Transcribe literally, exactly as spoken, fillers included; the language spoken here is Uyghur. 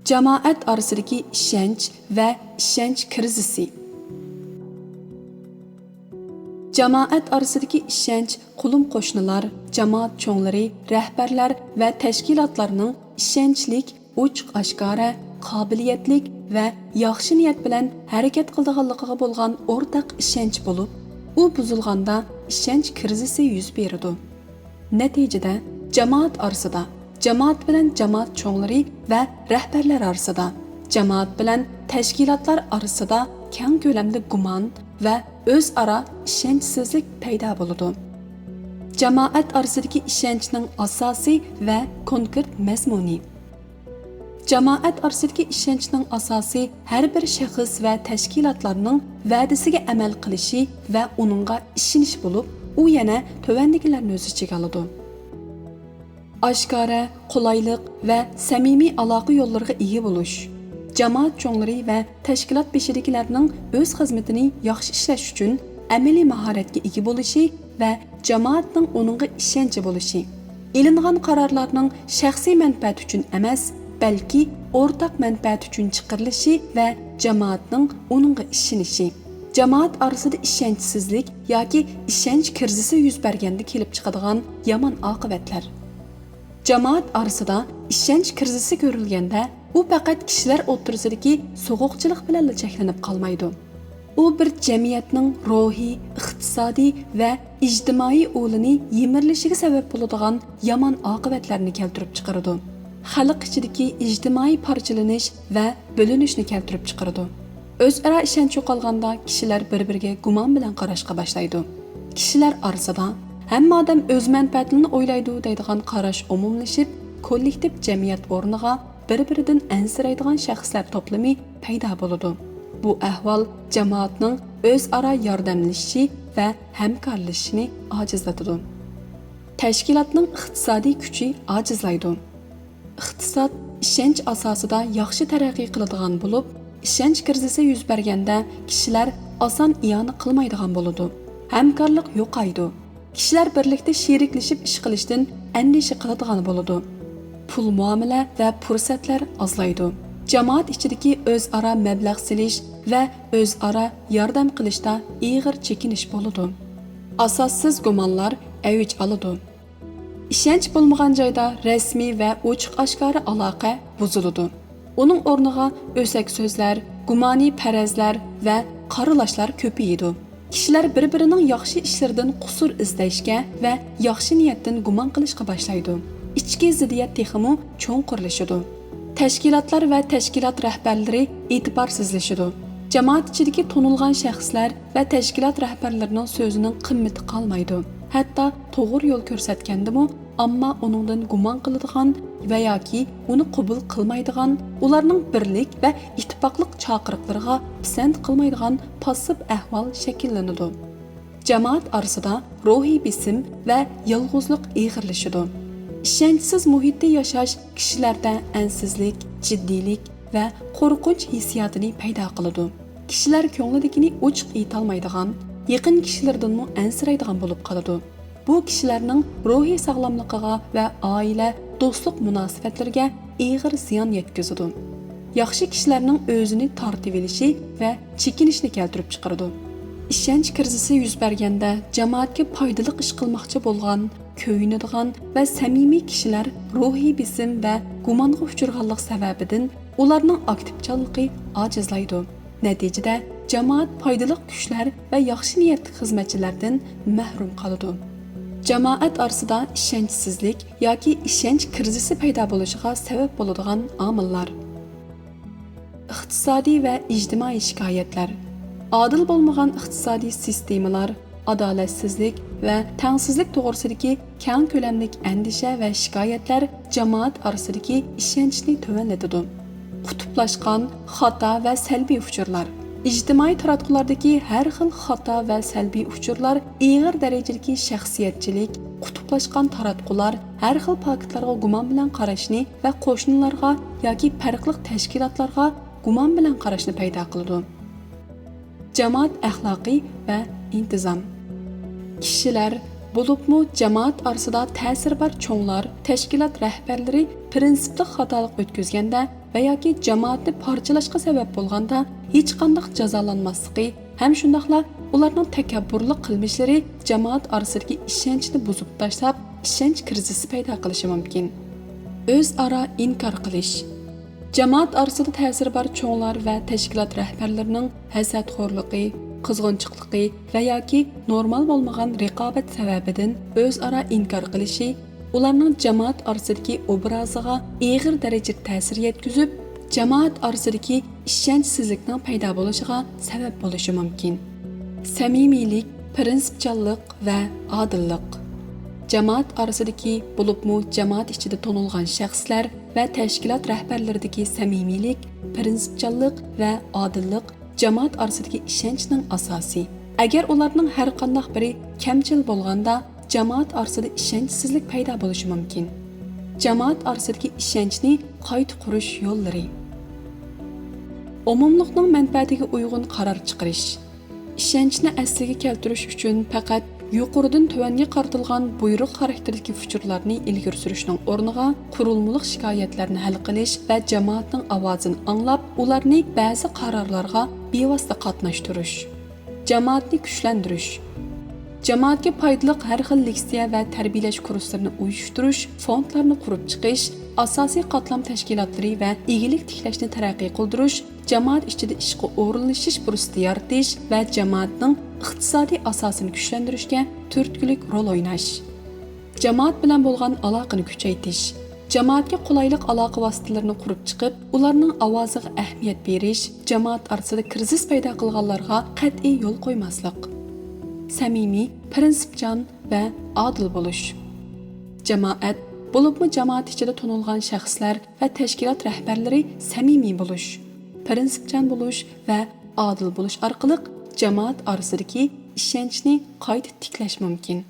جامائەت ئارىسىدىكى ئىشەنچ ۋە ئىشەنچ كىرىزىسى. جامائەت ئارىسىدىكى ئىشەنچ قولۇم-قوشنىلار، جامائەت چوڭلىرى، رەھبەرلەر ۋە تەشكىلاتلارنىڭ ئىشەنچلىك، ئوچۇق-ئاشكارا، قابىلىيەتلىك ۋە ياخشى نىيەت بىلەن ھەرىكەت قىلىدىغانلىقىغا بولغان ئورتاق ئىشەنچ بولۇپ، ئۇ بۇزۇلغاندا ئىشەنچ كىرىزىسى يۈز بېرىدۇ. نەتىجىدە، جامائەت ئارىسىدا، جامائەت بىلەن جامائەت چوڭلىرى ۋە رەھبەرلەر ئارىسىدا، جامائەت بىلەن تەشكىلاتلار ئارىسىدا كەڭ كۆلەمدە گۇمان ۋە ئۆزئارا ئىشەنچسىزلىك پەيدا بولىدۇ. جامائەت ئارىسىدىكى ئىشەنچنىڭ ئاساسى ۋە كونكرېت مەزمۇنى. جامائەت ئارىسىدىكى ئىشەنچنىڭ ئاساسى ھەر بىر شەخس ۋە تەشكىلاتلارنىڭ ۋەدىسىگە ئەمەل قىلىشى ۋە ئۇنىڭغا ئىشىنىش بولۇپ، ئۇ يەنە تۆۋەندىكىلەرنى ئۆز ئىچىگە ئالىدۇ. ئاشكارا، قولايلىق ۋە سەمىمىي ئالاقە يوللىرىغا ئىگە بولۇش. جامائەت چوڭلىرى ۋە تەشكىلات بېشىدىكىلەرنىڭ ئۆز خىزمىتىنى ياخشى ئىشلەش ئۈچۈن ئەمەلىي ماھارەتكە ئىگە بولۇشى ۋە جامائەتنىڭ ئۇنىڭغا ئىشەنچى بولۇشى. ئېلىنغان قارارلارنىڭ شەخسىي مەنپەئەت ئۈچۈن ئەمەس، بەلكى ئورتاق مەنپەئەت ئۈچۈن چىقىرىلىشى ۋە جامائەتنىڭ ئۇنىڭغا ئىشىنىشى. جامائەت ئارىسىدا ئىشەنچسىزلىك ياكى ئىشەنچ كىرىزىسى يۈز بەرگەندە كېلىپ چىقىدىغان يامان ئاقىۋەتلەر. جامائەت ئارىسىدا ئىشەنچ كىرىزىسى كۆرۈلگەندە، ئۇ پەقەت كىشىلەر ئوتتۇرىسىدىكى سوغۇقچىلىق بىلەنلا چەكلىنىپ قالمايدۇ. ئۇ بىر جەمئىيەتنىڭ روھىي، ئىقتىسادىي ۋە ئىجتىمائىي ئۇلىنى يىمىرىلىشىگە سەۋەب بولىدىغان يامان ئاقىۋەتلەرنى كەلتۈرۈپ چىقىرىدۇ. خەلق ئىچىدىكى ئىجتىمائىي پارچىلىنىش ۋە بۆلۈنۈشنى كەلتۈرۈپ چىقىرىدۇ. ئۆزئارا ئىشەنچ يوقالغاندا، كىشىلەر بىر-بىرىگە گۇمان بىلەن قاراشقا باشلايدۇ. كىشىلەر ئارىسىدا «ھەممە ئادەم ئۆز مەنپەئەتىنىلا ئويلايدۇ» دەيدىغان قاراش ئومۇملىشىپ، كوللېكتىپ جەمئىيەت ئورنىغا بىر-بىرىدىن ئەنسىرەيدىغان شەخسلەر توپلىمى پەيدا بولىدۇ. بۇ ئەھۋال جامائەتنىڭ ئۆزئارا ياردەملىشىشى ۋە ھەمكارلىشىشىنى ئاجىزلىتىدۇ. تەشكىلاتنىڭ ئىقتىسادىي كۈچى ئاجىزلايدۇ. ئىقتىساد ئىشەنچ ئاساسىدا ياخشى تەرەققىي قىلىدىغان بولۇپ، ئىشەنچ كىرىزىسى يۈز بەرگەندە، كىشىلەر ئاسان ئىئانە قىلمايدىغان بولىدۇ. ھەمكارلىق يوقايدۇ. كىشىلەر بىرلىكتە شېرىكلىشىپ ئىش قىلىشتىن ئەندىشە قىلىدىغان بولىدۇ. پۇل مۇئامىلە ۋە پۇرسەتلەر ئازلايدۇ. جامائەت ئىچىدىكى ئۆزئارا مەبلەغ سېلىش ۋە ئۆزئارا ياردەم قىلىشتا ئېغىر چېكىنىش بولىدۇ. ئاساسسىز گۇمانلار ئەۋج ئالىدۇ. ئىشەنچ بولمىغان جايدا رەسمىي ۋە ئوچۇق-ئاشكارا ئالاقە بۇزۇلىدۇ. ئۇنىڭ ئورنىغا ئۆسەك سۆزلەر، گۇمانىي پەرەزلەر ۋە قارىلاشلار كۆپىيىدۇ. كىشىلەر بىر-بىرىنىڭ ياخشى ئىشلىرىدىن قۇسۇر ئىزدەشكە ۋە ياخشى نىيەتتىن گۇمان قىلىشقا باشلايدۇ. ئىچكى زىددىيەت تېخىمۇ چوڭقۇرلىشىدۇ. تەشكىلاتلار ۋە تەشكىلات رەھبەرلىرى ئېتىبارسىزلىشىدۇ. جامائەت ئىچىدىكى تونۇلغان شەخسلەر ۋە تەشكىلات رەھبەرلىرىنىڭ سۆزىنىڭ قىممىتى قالمايدۇ. ھەتتا توغرا يول كۆرسەتكەندىمۇ، ئامما ئۇنىڭدىن گۇمان قىلىدىغان ۋە ياكى ئۇنى قوبۇل قىلمايدىغان، ئۇلارنىڭ بىرلىك ۋە ئىتتىپاقلىق چاقىرىقلىرىغا پىسەنت قىلمايدىغان پاسسىپ ئەھۋال شەكىللىنىدۇ. جامائەت ئارىسىدا روھىي بېسىم ۋە يالغۇزلۇق ئېغىرلىشىدۇ. ئىشەنچسىز مۇھىتتا ياشاش كىشىلەردە ئەنسىزلىك، جىددىيلىك ۋە قورقۇنچ ھېسسىياتىنى پەيدا قىلىدۇ. كىشىلەر كۆڭلىدىكىنى ئوچۇق ئېيتالمايدىغان، يېقىن كىشىلىرىدىنمۇ ئەنسىرەيدىغان بولۇپ قالىدۇ. بۇ كىشىلەرنىڭ روھىي ساغلاملىقىغا ۋە ئائىلە، دوستلۇق مۇناسىۋەتلىرىگە ئېغىر زىيان يەتكۈزىدۇ. ياخشى كىشىلەرنىڭ ئۆزىنى تارتىۋېلىشى ۋە چېكىنىشنى كەلتۈرۈپ چىقىرىدۇ. ئىشەنچ كىرىزىسى يۈز بەرگەندە، جامائەتكە پايدىلىق ئىش قىلماقچى بولغان، كۆيۈنىدىغان ۋە سەمىمىي كىشىلەر روھىي بېسىم ۋە گۇمانغا ئۇچرىغانلىق سەۋەبىدىن ئۇلارنىڭ ئاكتىپچانلىقى ئاجىزلايدۇ. نەتىجىدە، جامائەت پايدىلىق كۈچلەر ۋە ياخشى نىيەتلىك خىزمەتچىلەردىن مەھرۇم قالىدۇ. جامائەت ئارىسىدا ئىشەنچسىزلىك ياكى ئىشەنچ كىرىزىسى پەيدا بولۇشىغا سەۋەب بولىدىغان ئامىللار. ئىقتىسادىي ۋە ئىجتىمائىي شىكايەتلەر. ئادىل بولمىغان ئىقتىسادىي سىستېمىلار، ئادالەتسىزلىك ۋە تەڭسىزلىك توغرىسىدىكى كەڭ كۆلەملىك ئەندىشە ۋە شىكايەتلەر جامائەت ئارىسىدىكى ئىشەنچنى تۆۋەنلىتىدۇ. قۇتۇپلاشقان، خاتا ۋە سەلبىي ئۇچۇرلار. ئىجتىمائىي تاراتقۇلاردىكى ھەر خىل خاتا ۋە سەلبىي ئۇچۇرلار ئېغىر دەرىجىدىكى شەخسىيەتچىلىك، قۇتۇپلاشقان تاراتقۇلار، ھەر خىل پاكىتلارغا گۇمان بىلەن قاراشنى ۋە قوشنىلارغا ياكى پەرقلىق تەشكىلاتلارغا گۇمان بىلەن قاراشنى پەيدا قىلىدۇ. جامائەت ئەخلاقى ۋە ئىنتىزام. كىشىلەر، بولۇپمۇ جامائەت ئارىسىدا تەسىرى بار چوڭلار، تەشكىلات رەھبەرلىرى پىرىنسىپلىق خاتالىق ئۆتكۈزگەندە، ۋە ياكى جامائەتنى پارچىلاشقا سەۋەب بولغاندا ھېچقانداق جازالانماسلىقى ھەم شۇنداقلا ئۇلارنىڭ تەكەببۇرلۇق قىلمىشلىرى جامائەت ئارىسىدىكى ئىشەنچنى بۇزۇپ تاشلاپ، ئىشەنچ كىرىزىسى پەيدا قىلىشى مۇمكىن. ئۆزئارا ئىنكار قىلىش. جامائەت ئارىسىدا تەسىرى بار چوڭلار ۋە تەشكىلات رەھبەرلىرىنىڭ ھەسەتخورلۇقى، قىزغىنچىقلىقى ۋە ياكى نورمال بولمىغان رىقابەت سەۋەبىدىن ئۆزئارا ئىنكار قىلىشى ئۇلارنىڭ جامائەت ئارىسىدىكى ئوبرازىغا ئېغىر دەرىجىدە تەسىر يەتكۈزۈپ، جامائەت ئارىسىدىكى ئىشەنچسىزلىكنىڭ پەيدا بولۇشىغا سەۋەب بولۇشى مۇمكىن. سەمىمىيلىك، پىرىنسىپچانلىق ۋە ئادىللىق. جامائەت ئارىسىدىكى، بولۇپمۇ جامائەت ئىچىدە تونۇلغان شەخسلەر ۋە تەشكىلات رەھبەرلىرىدىكى سەمىمىيلىك، پىرىنسىپچانلىق ۋە ئادىللىق جامائەت ئارىسىدىكى ئىشەنچنىڭ ئاساسى. ئەگەر ئۇلارنىڭ ھەر قانداق بىرى كەمچىل بولغاندا، جامائەت ئارىسىدا ئىشەنچسىزلىك پەيدا بولۇشى مۇمكىن. جامائەت ئارىسىدىكى ئىشەنچنى قايتا قۇرۇش يوللىرى. ئومۇملۇقنىڭ مەنپەئەتىگە ئۇيغۇن قارار چىقىرىش. ئىشەنچنى ئەسلىگە كەلتۈرۈش ئۈچۈن پەقەت يۇقىرىدىن تۆۋەنگە قارىتىلغان بۇيرۇق خاراكتېرىدىكى ئۇچۇرلارنى ئىلگىرى سۈرۈشنىڭ ئورنىغا، قۇرۇلمىلىق شىكايەتلەرنى ھەل قىلىش ۋە جامائەتنىڭ ئاۋازىنى ئاڭلاپ، ئۇلارنى بەزى قارارلارغا بىۋاسىتە قاتناشتۇرۇش. جامائەتنى كۈچلەندۈرۈش. جامائەتكە پايدىلىق ھەر خىل لېكسىيە ۋە تەربىيەلەش كۇرسلىرىنى ئۇيۇشتۇرۇش، فوندلارنى قۇرۇپ چىقىش، ئاساسىي قاتلام تەشكىلاتلىرى ۋە ئىگىلىك تىكلەشنى تەرەققىي قىلدۇرۇش، جامائەت ئىچىدە ئىشقا ئورۇنلىشىش پۇرسىتى يارىتىش ۋە جامائەتنىڭ ئىقتىسادىي ئاساسىنى كۈچلەندۈرۈشكە تۈرتكىلىك رول ئويناش. جامائەت بىلەن بولغان ئالاقىنى كۈچەيتىش. جامائەتكە قولايلىق ئالاقە ۋاسىتىلىرىنى قۇرۇپ چىقىپ، ئۇلارنىڭ ئاۋازىغا ئەھمىيەت بېرىش، جامائەت ئارىسىدا كىرىزىس پەيدا قىلغانلارغا قەتئىي يول قويماسلىق. سەمىمىي، پىرىنسىپچان ۋە ئادىل بولۇش. جامائەت، بولۇپمۇ جامائەت ئىچىدە تونۇلغان شەخسلەر ۋە تەشكىلات رەھبەرلىرى سەمىمىي بولۇش، پىرىنسىپچان بولۇش ۋە ئادىل بولۇش ئارقىلىق جامائەت ئارىسىدىكى ئىشەنچنى قايتا تىكلەش مۇمكىن.